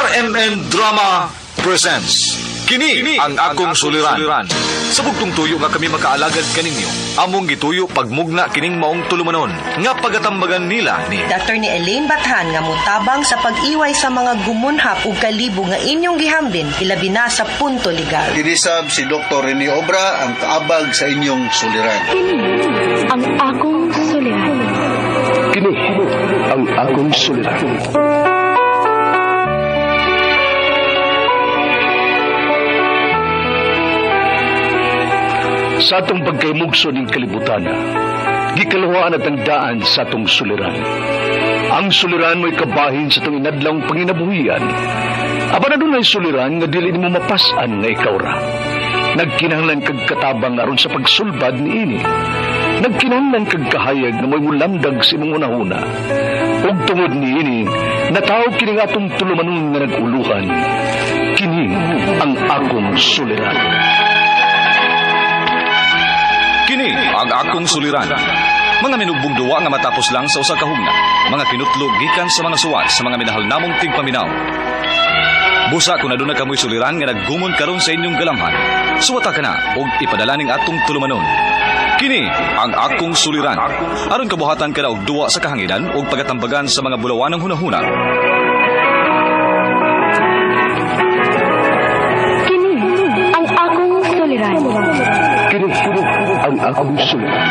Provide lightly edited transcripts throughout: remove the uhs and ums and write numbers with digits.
RMN Drama presents Kini ang akong suliran. Sa bugtong tuyo nga kami makaalagad kaninyo, among gituyo pagmugna kining maong tulumanon nga pagatambagan nila ni Dr. ni Elaine Bathan nga motabang sa pag-iway sa mga gumunhap ug kalibo nga inyong gihambin ilabi na sa punto legal. Kinisab si Dr. Rene Obra ang kaabag sa inyong suliran. Kini ang akong suliran. Kini ang akong suliran. Sa atong pagkaymugso ning kalibutan, gikaluhaan at ang daan sa atong suliran. Ang suliran mo'y kabahin sa atong inadlawng panginabuhian. Apan adunay suliran nga dili nimo mapas-an nga ikaw ra. Nagkinahanglan kag katabang aron sa pagsulbad niini. Nagkinahanglan kag kahayag nga mo'y mulamdag sa imong hunahuna. Ug tungod niini, natawag kini nga atong tulumanon nga nag-uluhan. Kini ang akong suliran. Kini ang akong suliran. Mga minugbong duwa nga matapos lang sa usa ka hugna. Mga kinutlog gikan sa mga suwat sa mga minahal namong tigpaminaw. Busa kung aduna kamoy suliran nga naggumon karon sa inyong galamhan. Suwata ka na og ipadala ning atong tulumanon. Kini ang akong suliran. Aron kabuhatan ka na og duwa sa kahanginan ug pagatambagan sa mga bulawanang hunahuna. Kini ang akong suliran. Kini ang akong suliran.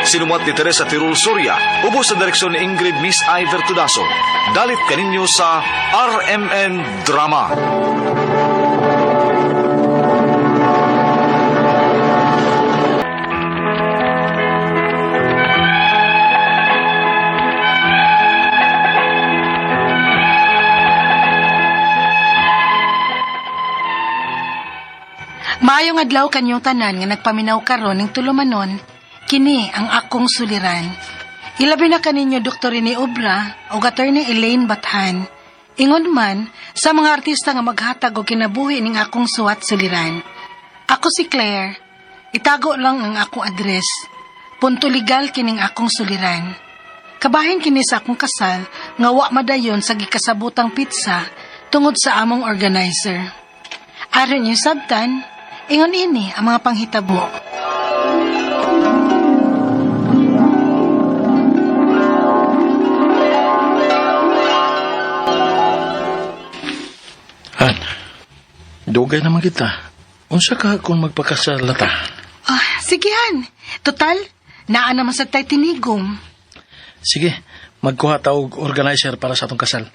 Sinumuat ni Teresa Tirul Soria, ubos sa direksyon ni Ingrid Miss Iver Tudaso. Dalit kaninyo sa RMN Drama. Maayong adlaw kanyong tanan nga nagpaminaw karon ning tulumanon, kini ang akong suliran. Ilabi na kaninyo Dr. Rene Obra o Attorney Elaine Bathan. Ingon man sa mga artista nga maghatag og kinabuhi ning akong suwat suliran. Ako si Claire. Itago lang ang akong address. Punto legal kining akong suliran. Kabahin kini sa akong kasal nga wa madayon sa gikasabutang pizza tungod sa among organizer. Aron yung sabtan, ingon ini ang mga panghitabo. Han, dugay naman kita. Unsa ka kung magpakasal na ta? Ah, sige han. Total, naa naman sa tay tinigom. Sige, magkuha ta og organizer para sa atong kasal.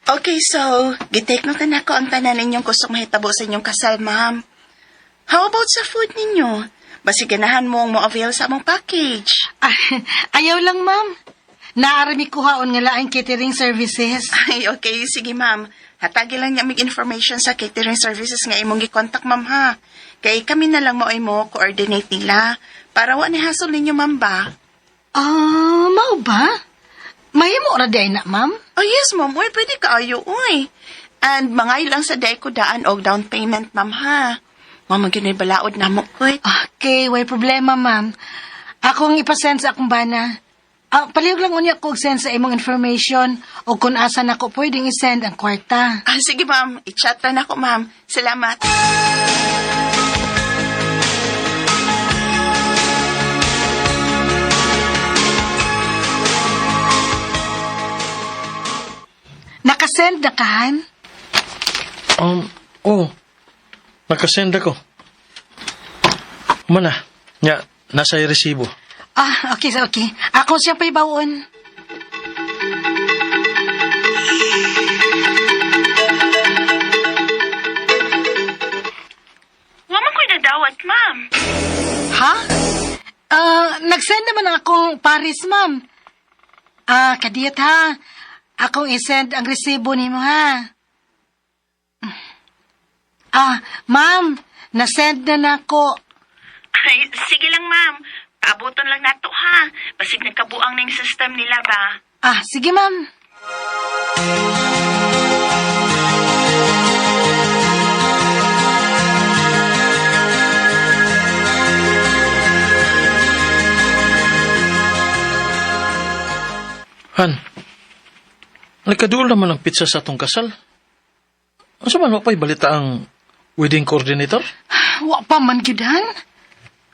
Okay, so, gitake note na ko ang tanan ninyong kusog mahitabo sa inyong kasal, ma'am. How about sa food ninyo? Basi ganahan mong mo-avail sa among package. Ah, ayaw lang, ma'am. Naarami kuhaon nga laing catering services. Ay, okay. Sige, ma'am. Hatagi lang niya mig information sa catering services nga imong gi-contact, ma'am, ha? Kay kami na lang mo ay mo coordinate nila. Para wa ni hassle ninyo, ma'am, ba? Ah, mao ba? Mahimo ra di ay na, ma'am. Oh, yes, ma'am. Uy, pwede kaayo, uy. And mga lang sa deko daan og down payment, ma'am, ha? Ma'am, gyud balaod na mo, uy. Okay, way problema, ma'am. Akong ipasend sa akong bana. Ah, palihog lang unya ko og send sa imong information o kung asa nako pwedeng isend ang kwarta. Ah, sige, ma'am. I-chat na ako, ma'am. Salamat. Nakasend na kahan? Oh, nakasend ako. Mana, nya, nasa resibo. Ah, okay, okay. Ako siya pa'y bawon. Wa man ko'y nadawat, ma'am. Ha? Ah, nag-send naman ang akong Paris, ma'am. Ah, kadiyot ha. Akong isend ang resibo nimo ha. Ah, ma'am, nasend na nako. Ay, sige lang, ma'am. Paabuton lang nato, ha? Basig nagkabuang na yung system nila ba? Ah, sige ma'am. Han, nagkaduol naman ang pizza sa atong kasal. Unsa man wa pa'y balita ang wedding coordinator? Wa pa man gyud, Han.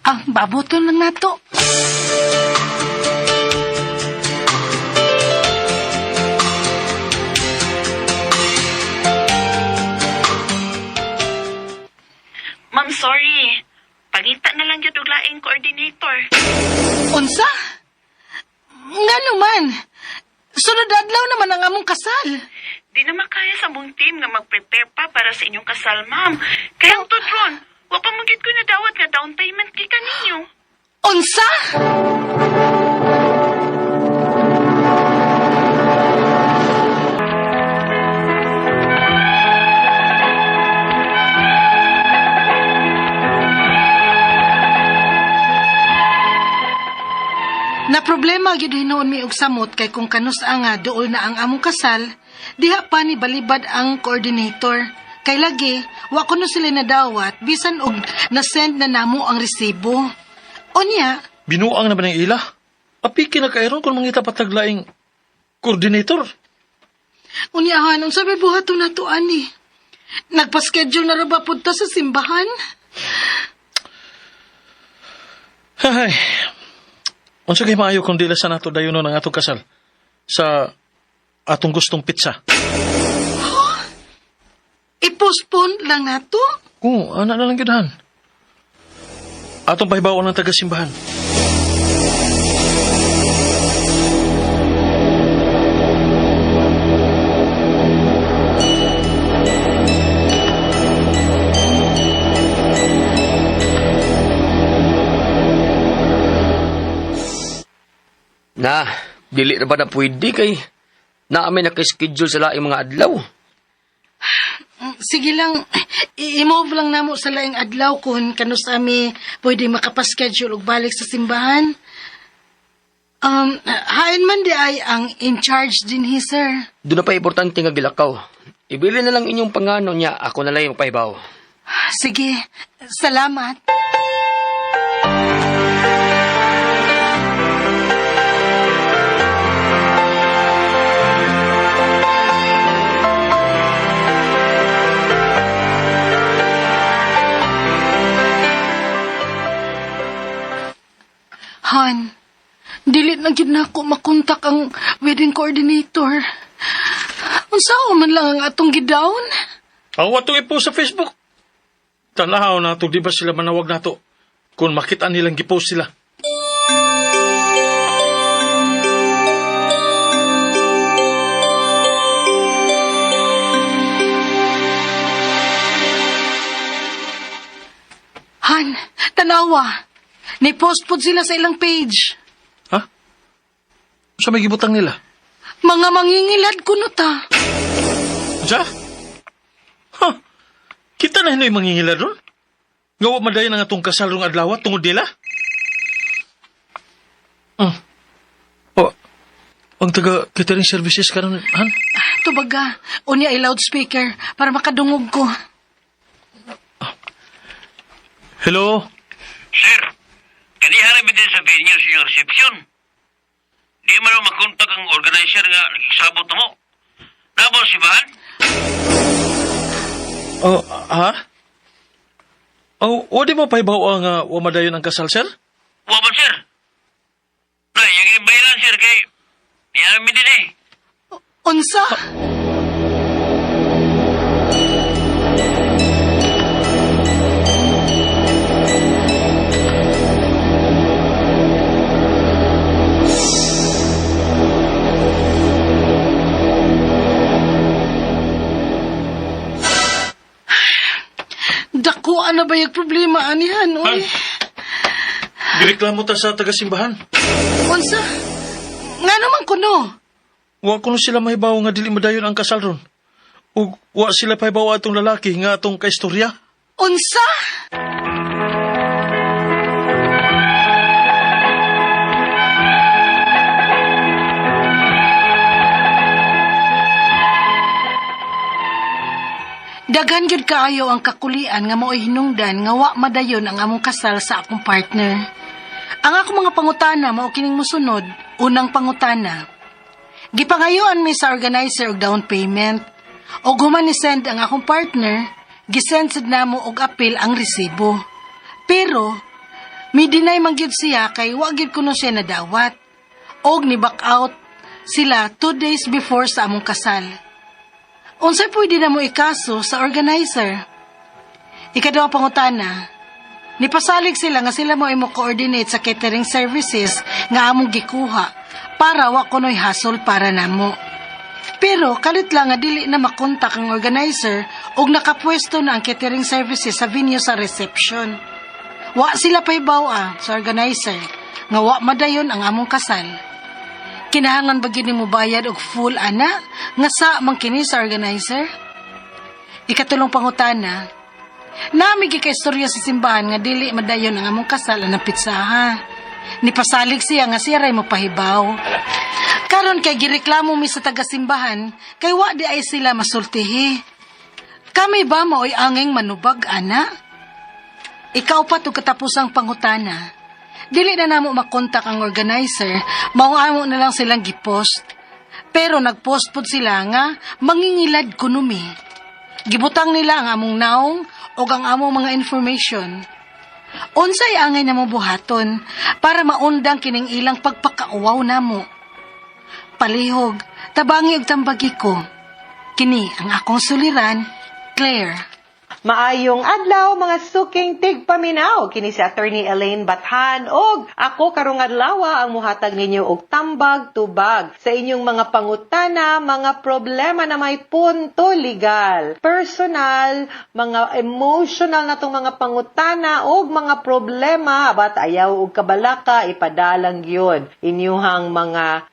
Ah, babuton lang nato. Ma'am, sorry. Pangita na lang gyud og laing coordinator. Unsa? Ngano man? Sunod adlaw naman ang among kasal. Di na makaya sa mong team nga mag-prepare pa para sa inyong kasal, ma'am. Kaya ang tudron, wa pa man gyud ko nadawat nga down payment gikan ninyo. Unsa? Na problema gyud hinuon mi og samot kay kung kanus nga duol na ang among kasal, diha pa ni balibad ang coordinator. Kay lagi, wa kuno sila nadawat bisan og na-send na namo ang resibo. Unya, Binuang naman ang ila. Apiki na kairon kung mangita pataglaing coordinator. Unya han, unsa may buhaton nato ani? Nagpa-schedule na ra ba pud ta sa simbahan? Hay. Unsa kay maayo kung dila sa nato dayon ang atong kasal sa atong gustong pizza. I-postpone lang nato? Oo, ana na lang gyud han. Atong pahibaw ng taga-simbahan. Na, dili na ba na pwede kay naami naka-schedule sa laing mga adlaw. Sige lang, i-move lang namo sa laing adlaw kung kanus ami pwede makapaschedule og balik sa simbahan. Hain man di ay ang in charge din hi, sir. Doon na pa importante nga gilakaw. Ibili na lang inyong pangano niya, ako na lang yung pahibaw. Sige, salamat. Han, dili na gyud nako makontak ang wedding coordinator. Unsa man lang ang atong gidown? Ang atong i-post sa Facebook. Tanahaw na ito, di ba sila manawag nato? Kung makita nilang gipost sila. Han, tanawa. Ni-post pod sila sa ilang page. Ha? Sa may gibutang nila? Mga mangingilad kuno ta. Sa? Ha? Kita na hino'y mangingilad ron? Nga wa madayon ang atong kasal rong adlaw tungod nila? O, ang taga catering services karon han? Tubaga, unya i-loudspeaker para makadungog ko. Hello? Sir, kaniha ra din sa venue sa inyong reception. Di man mo makontak ang organizer nga nagsabot na mo. Nabol si Bahan? Oh, ha? Oh, o di mo pahibaw ang wa madayon ang kasal, sir? Wa man, sir. Na, yung bayaran, sir, kay niya mi din eh. Unsa? Dako, ano ba yung problema, anihan, oy? Gireklamo ta sa taga-simbahan. Unsa? Nga naman kuno? Wa kuno sila mahibaw nga dili madayon ang kasal ron. Ug wa sila pahibaw atong lalaki nga atong kaistorya. Unsa? Daghan gyud kaayo ang kakulian nga mao'y hinungdan nga wa madayon ang among kasal sa akong partner. Ang akong mga pangutana mao kining mosunod. Unang pangutana. Gipangayuan mi sa organizer og down payment. Og human ni send ang akong partner, gisend sad namo og apil ang resibo. Pero mi-deny man gyud siya kay wa gyud kuno siya nadawat. Og ni back out sila 2 days before sa among kasal. Unsay pwede namo ikaso sa organizer? Ikaduhang pangutana, nipasalig sila nga sila mo mo coordinate sa catering services nga among gikuha para wa kuno'y hassle para namo. Pero kalit lang nga dili na makontak ang organizer og nakapwesto na ang catering services sa venue sa reception. Wa sila pahibaw sa organizer nga wa madayon ang among kasal. Kinahanglan ba gyud mo bayad og full ana nga sa man kini sa organizer? Ikatulong pangutana, Nami gikaistorya sa simbahan nga dili madayon ang among kasal anang petsaha. Nipasalig siya nga siya ray mopahibaw. Karon kay gireklamo mi sa taga-simbahan kay wa di ay sila masultihi. Kami ba mao'y anging manubag ana? Ikaupat ug katapusang pangutana. Dili na namo makontak ang organizer, mao amo na lang silang gipost. Pero nagpost pod sila nga mangingilad kuno mi. Gibutang nila ang among naong o ang among mga information. Unsay angay namo buhaton para maundang kining ilang pagpakauwaw namo? Palihog, tabangi og tambagi ko. Kini ang akong suliran, Claire. Maayong adlaw, mga suking tigpaminaw. Kini si Attorney Elaine Bathan og ako karong adlaw ang muhatag ninyo og tambag tubag sa inyong mga pangutana, mga problema na may punto legal, personal, mga emotional na tong mga pangutana og mga problema, but ayaw og kabalaka, ipadalang gyud inyuhang mga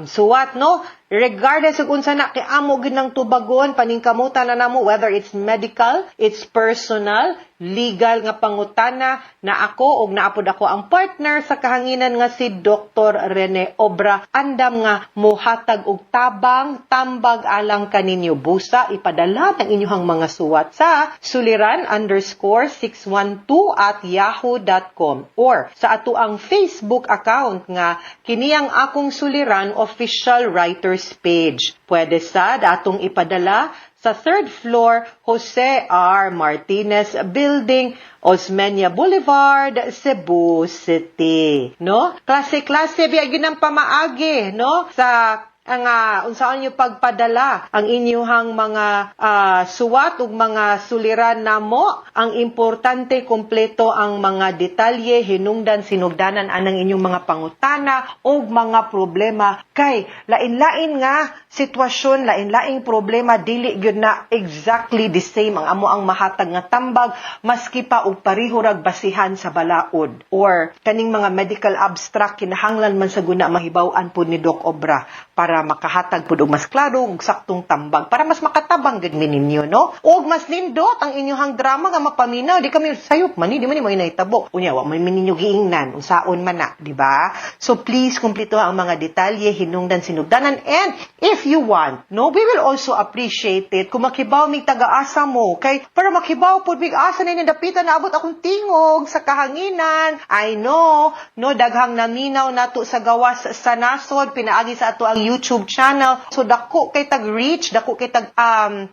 suwat, no? Regardless ug unsa na, kay amo gyud nang tubagon, paningkamutan na namo, whether it's medical, it's personal, legal nga pangutana na ako og naapod ako ang partner sa kahanginan nga si Dr. Rene Obra, andam nga mohatag og tabang tambag alang kaninyo. Busa ipadala ang inyong mga suwat sa suliran_612@yahoo.com or sa ato ang Facebook account nga kini ang Akong Suliran Official Writers page. Pwede sad atong ipadala sa third floor, Jose R. Martinez Building, Osmeña Boulevard, Cebu City. No? Klase-klase biya gyud ang pamaagi, no? Sa ang unsaon niyo pagpadala ang inyuhang mga suwat ug mga suliran namo. Ang importante, kompleto ang mga detalye, hinungdan sinugdanan anang inyong mga pangutana ug mga problema, kay lain-lain nga sitwasyon, lain-laing problema, dili gyud na exactly the same ang amo ang mahatag nga tambag, maski pa og pareho rag basihan sa balaod or kaning mga medical abstract. Kinahanglan man sa guna mahibaw-an pud ni Doc Obra para makahatag pud og mas klaro ug saktong tambag para mas makatabang gid mi ninyo, no, og mas nindot ang inyong drama nga mapaminaw. Di kami sayop man ni, di man ni mo inahitabo unya wa man mi ninyo giingnan unsaon man na, di ba? So please, kumpleto ang mga detalye, hinungdan sinugdanan. And if you want, no, we will also appreciate it kung makibaw mig taga-asa mo, kay para makibaw pud mig asa ninyo dapitan naabot akong tingog sa kahanginan. I know, no, daghang naminaw nato sa gawas sa nasod pinaagi sa ato ang YouTube channel, so dako kay tag reach, dako kay tag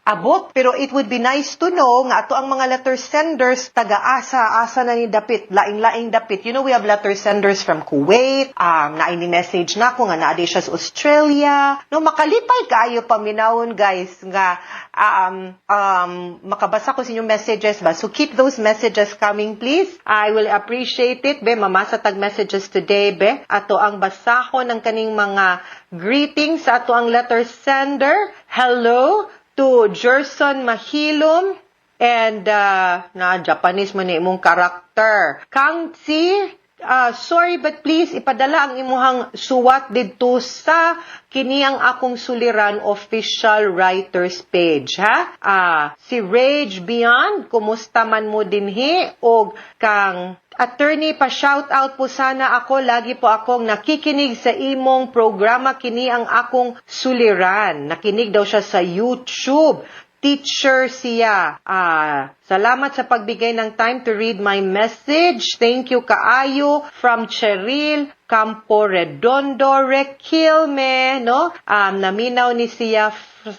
abot, pero it would be nice to know nga ato ang mga letter senders taga-asa asa na ni dapit, laing-laing dapit. You know, we have letter senders from Kuwait, naay ni message nako nga naa siya sa Australia, no? Makalipay kaayo paminawon, guys, nga makabasa ko sa inyong messages ba. So keep those messages coming, please. I will appreciate it, be. Mamasa tag messages today, be. Ato ang basahon ng kaning mga greetings sa ato ang letter sender. Hello to Gerson Mahilom and na Japanese man ni imong karakter. Kang Tsi, sorry, but please ipadala ang imuhang suwat didto sa kini ang Akong Suliran Official Writers page, ha. Si Rage Beyond, kumusta man mo dinhi? Og kang Attorney, pa shout out po sana ako. Lagi po akong nakikinig sa imong programa, Kini ang Akong Suliran. Nakinig daw siya sa YouTube. Teacher siya. Salamat sa pagbigay ng time to read my message. Thank you kaayo from Cheryl Campo Redondo Requilme, no? Naminaw ni siya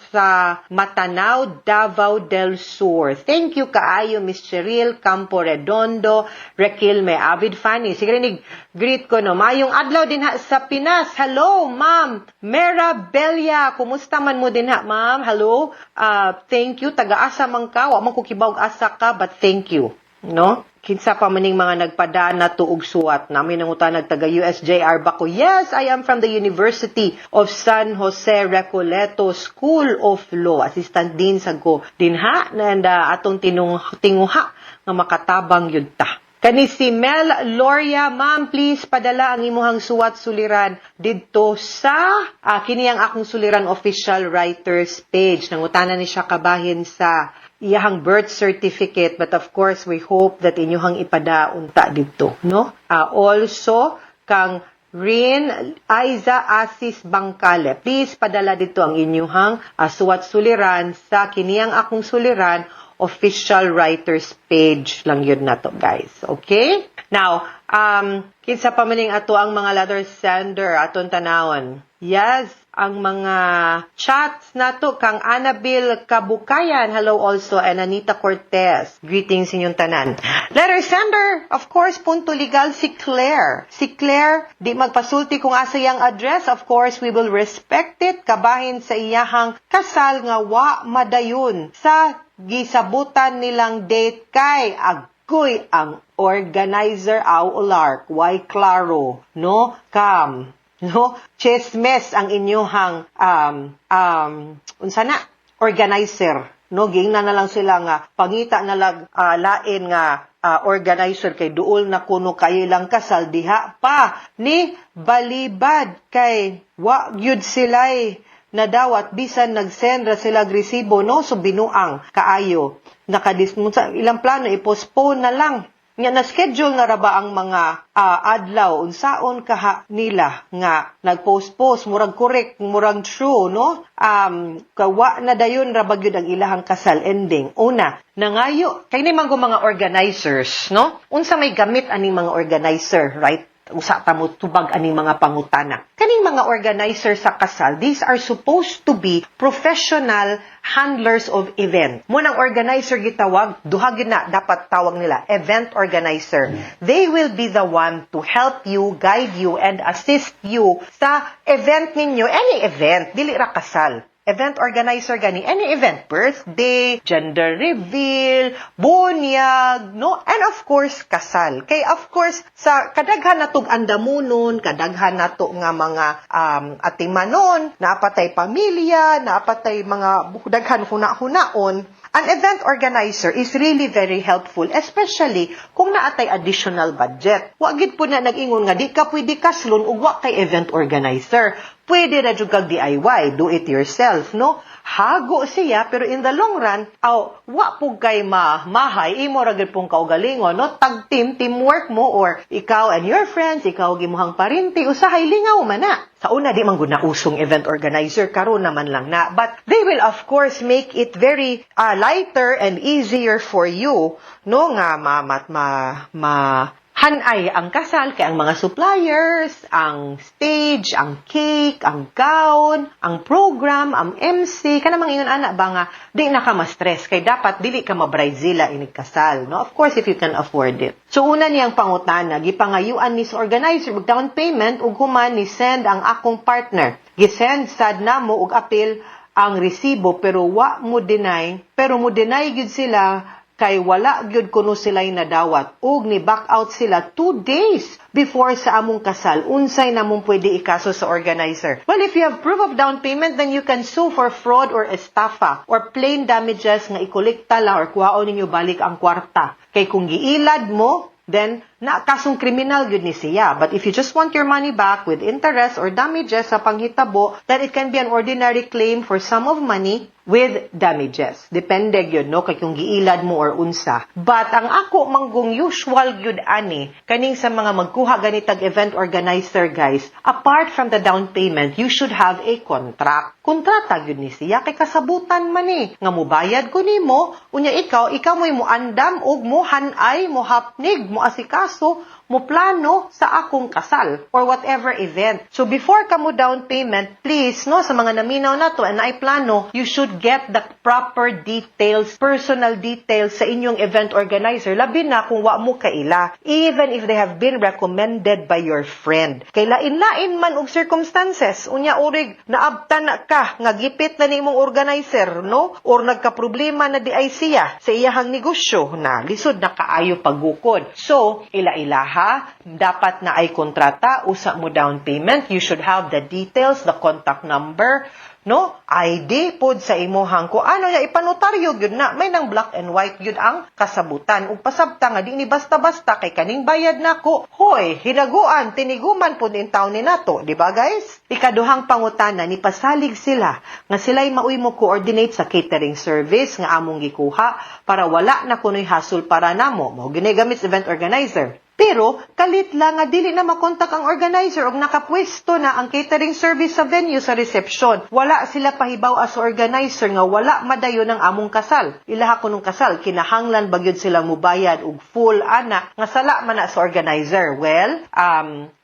sa Matanao, Davao del Sur. Thank you kaayo, Miss Cheryl Campo Redondo Requilme. Avid fan ni. Sige nig greet ko, no. Mayong adlaw dinha sa Pinas. Hello, Ma'am Mera Belia. Kumusta man mo dinha, ma'am? Hello. Thank you. Taga-asa man ka. Wa man ko kibaw asa ka, but thank you. No? Kinsa pa maning mga nagpadana to og suwat. Namin nangutan taga USJR ba ko? Yes, I am from the University of San Jose Recoleto School of Law. Assistant Dean sa ko dinha and atong tinung tinguha nga makatabang yun ta. Kani si Mel Loria, ma'am, please padala ang imuhang suwat suliran didto sa kini ang akong suliran official writers page. Nangutana ni siya kabahin sa iyahang birth certificate, but of course we hope that inyuhang ipada unta didto, no? Also kang Rin Aiza Asis Bangkale. Please padala dito ang inyuhang suwat suliran sa kiniyang akong suliran official writers page lang yun na to, guys. Okay? Now, kinsa pa maning ato ang mga letter sender aton tanawon. Yes, ang mga chats nato kang Annabel Kabukayan, hello also, and Anita Cortez. Greetings inyong tanan. Letter sender, of course, punto legal si Claire. Si Claire, di magpasulti kung asa iyang address, of course, we will respect it, kabahin sa iyahang kasal nga wa madayon sa gisabutan nilang date kay agoy ang organizer aw ulark, why klaro, no? Kam, no? Chismes ang inyuhang unsa na organizer, no? Giingnan na lang sila nga pangita na lang lain nga organizer kay duol na kuno kayo ilang kasal diha pa ni balibad kay wa gyud sila'y nadawat bisan nag-send ra sila resibo, no? So binuang kaayo nakadis sa ilang plano, i-postpone na lang. Nya na schedule na ra ba ang mga adlaw, unsaon kaha nila nga nag-post-post? Murag correct, murag true, no? Kawa na dayon ra ba gyud ang ilahang kasal ending. Una nangayo kay ni man mga organizers, no? Unsa may gamit aning mga organizer, right? Usa ta mo tubag aning mga pangutana. Kaning mga organizer sa kasal, these are supposed to be professional handlers of event. Mo nang organizer gitawag, duha gyud na dapat tawag nila, event organizer. They will be the one to help you, guide you, and assist you sa event ninyo, any event, dili ra kasal. Event organizer gani, any event, birthday, gender reveal, bunyag, no? And of course, kasal. Kay of course, sa kadaghan natog andamunon, kadaghan nato nga mga atimanon, naapatay pamilya, naapatay mga daghan huna-hunaon. An event organizer is really very helpful, especially kung naatay additional budget. Wa gid po na nag-ingon nga di ka pwede kaslon ug wa kay event organizer. Pwede na jud kag DIY, do it yourself, no? Hago siya, pero in the long run, aw, wa po kay ma mahay, imo ra gyud pong kaugalingon, no? Tag team, teamwork mo, or ikaw and your friends, ikaw gimuhang parinti, usahay lingaw man na. Sa una, di man gud na usong event organizer, karon naman lang na. But they will of course make it very lighter and easier for you, no? Nga ma, ma, ma, ma hanay ang kasal kay ang mga suppliers, ang stage, ang cake, ang gown, ang program, ang MC, kana mga ingon ana ba nga di na ka ma-stress kay dapat dili ka ma-bridezilla inig kasal, no? Of course, if you can afford it. So una niyang pangutana, gipangayuan ni sa organizer og down payment ug human ni send ang akong partner. Gisend sad namo og apil ang resibo pero wa mo deny, pero mo deny gyud sila kay wala gyud kuno sila'y nadawat ug ni back out sila 2 days before sa among kasal. Unsay namong pwede ikaso sa organizer? Well, if you have proof of down payment, then you can sue for fraud or estafa or plain damages nga ikolekta lang or kuhaon ninyo balik ang kwarta kay kung giilad mo, then Na kasong kriminal gyud ni siya. But if you just want your money back with interest or damages sa panghitabo, then it can be an ordinary claim for sum of money with damages. Depende gyud, no, kay kung giilad mo or unsa. But ang ako manggong usual gyud ani kaning sa mga magkuha ganitag event organizer, guys, apart from the down payment, you should have a contract. Kontrata gyud ni siya kay kasabutan man ni nga mubayad ko nimo, unya ikaw mo'y muandam og mo hanay, mo hapnig, mo asikaso, mo plano sa akong kasal or whatever event. So before ka mo down payment, please, no, sa mga naminaw na to and naay plano, you should get the proper details, personal details sa inyong event organizer, labi na kung wa mo kaila, even if they have been recommended by your friend. Kay lain-lain man og circumstances, unya urig naabtan na ka nga gipit na nimong organizer, no? Or nagka-problema na di ay siya sa iyahang negosyo na lisod na kaayo paggukod. So, ila-ilaha, dapat na ay kontrata, usa mo down payment, you should have the details, the contact number, no? ID pod sa imuhang ko ano ya, ipanotaryo gyud na, may nang black and white gyud ang kasabutan ug pasabta nga di ni basta-basta kay kaning bayad nako, hoy, hinaguan, tiniguman pod in taon ni nato, di ba, guys? Ikaduhang pangutana, ni pasalig sila nga sila'y maoy mo coordinate sa catering service nga among gikuha para wala na kunoy hassle para namo mo ginagamit sa event organizer. Pero kalit lang nga dili na makontak ang organizer og nakapwesto na ang catering service sa venue sa reception. Wala sila pahibaw as organizer nga wala madayon ang among kasal. Ilaha ko nung kasal, kinahanglan ba gyud sila mubayad og full ana nga sala man na sa organizer? Well,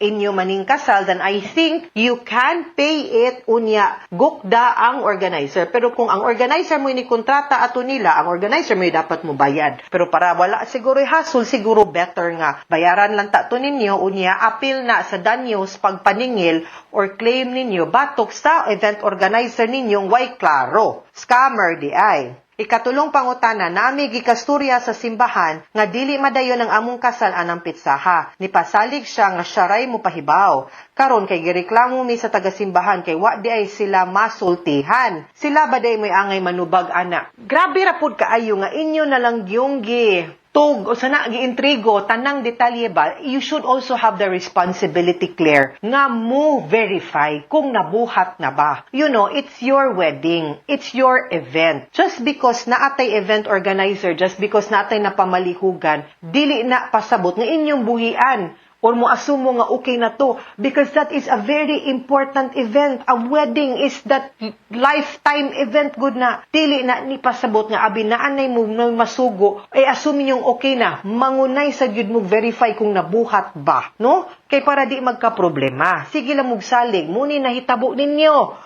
inyo maning kasal, then I think you can pay it, unya gukda ang organizer. Pero kung ang organizer mo ni kontrata ato nila, ang organizer mo dapat mo bayad. Pero para wala siguro hassle, siguro better nga bayaran lang ta to ninyo, unya appeal na sa danyos pagpaningil or claim ninyo batok sa event organizer ninyong way klaro. Scammer di ay. Ikatulong pangutana, nami gikasturya sa simbahan nga dili madayon ang among kasal anang petsaha. Nipasalig siya nga siya ray mo pahibaw. Karon kay gireklamo mi sa taga-simbahan kay wa di ay sila masultihan. Sila ba day mo'y angay manubag ana? Grabe ra pud kaayo nga inyo na lang yung gi tug o sana giintrigo tanang detalye ba. You should also have the responsibility, Claire, nga mo verify kung nabuhat na ba. It's your wedding, it's your event. Just because naatay event organizer, just because naatay napamalihugan, dili na pasabot nga inyong buhian or mo assume nga okay na to, because that is a very important event. A wedding is that lifetime event good na. Dili na ni pasabot nga abi naanay mo na masugo ay assume yung okay na. Mangunay sa gyud mo verify kung nabuhat ba, no? Kay para di magka-problema. Sige lang mugsalig, muni nahitabo ninyo.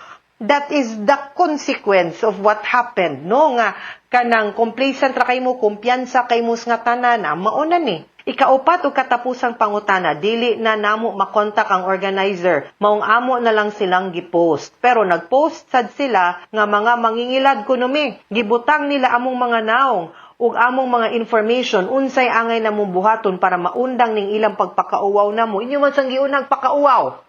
That is the consequence of what happened, no? Nga kanang complacent ra kay mo, kumpiyansa kay mo nga tanan, ah, mauna ni. Ikaupat ug katapusang pangutana, dili na namo makontak ang organizer. Maong amo na lang silang gipost. Pero nagpost sad sila nga mga mangingilad kuno mi. Gibutang nila among mga naong ug among mga information, unsay angay namong buhaton para maundang ning ilang pagpakauwaw namo. Inyo man sang giunang pakauwaw.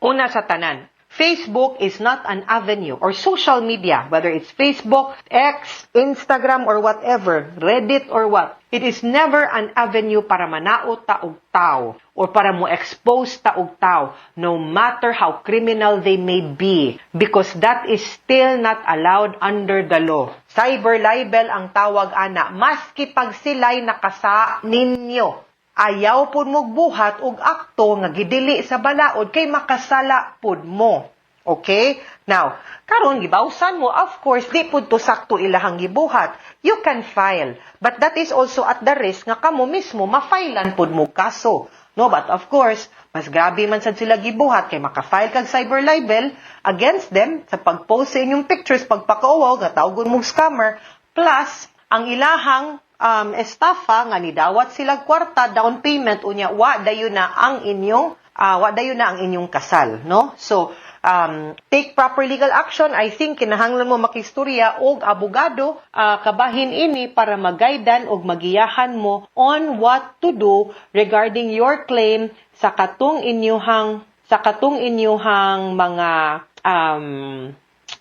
Una sa tanan, Facebook is not an avenue or social media, whether it's Facebook, X, Instagram, or whatever, Reddit or what. It is never an avenue para manaot ta og tao or para mo expose ta og tao, no matter how criminal they may be, because that is still not allowed under the law. Cyber libel ang tawag ana, maski pag sila'y nakasa ninyo. Ayaw pud mo buhat og akto nga gidili sa balaod kay makasala pud mo. Okay? Now, karon gibawsan mo, of course, di pud to sakto ilahang gibuhat. You can file. But that is also at the risk nga kamo mismo ma-filean pud mo kaso. No, but of course, mas grabe man sad sila gibuhat kay maka-file kag cyber libel against them sa pag-post sa inyong pictures, pagpakauwaw nga tawgon mong scammer, plus ang ilahang estafa nga nidawat sila kwarta down payment, unya wa dayon na ang inyong kasal, no? So take proper legal action. I think kinahanglan mo makistorya og abogado kabahin ini para magaidan og magiyahan mo on what to do regarding your claim sa katong inyuhang mga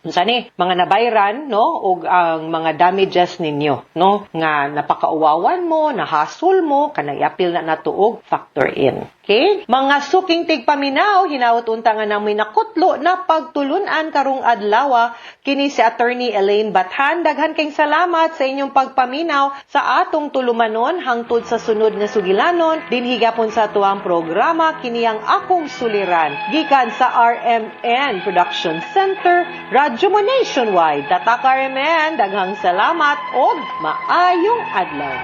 Unsa ni mga nabayran, no, ug ang mga damages ninyo, no, nga napakauwawan mo, nahasol mo, kanang iapil na nato og factor in. Okay? Mga suking tigpaminaw, hinaot unta nga namoy nakutlo na pagtulunan karong adlaw. Kini si Attorney Elaine Bathan. Daghan kayong salamat sa inyong pagpaminaw sa atong tulumanon hangtod sa sunod nga sugilanon dinhi gapon sa atuang programa, kini ang Akong Suliran, gikan sa RMN Production Center, Radyo Mo Nationwide. Tatak RMN, daghang salamat og maayong adlaw.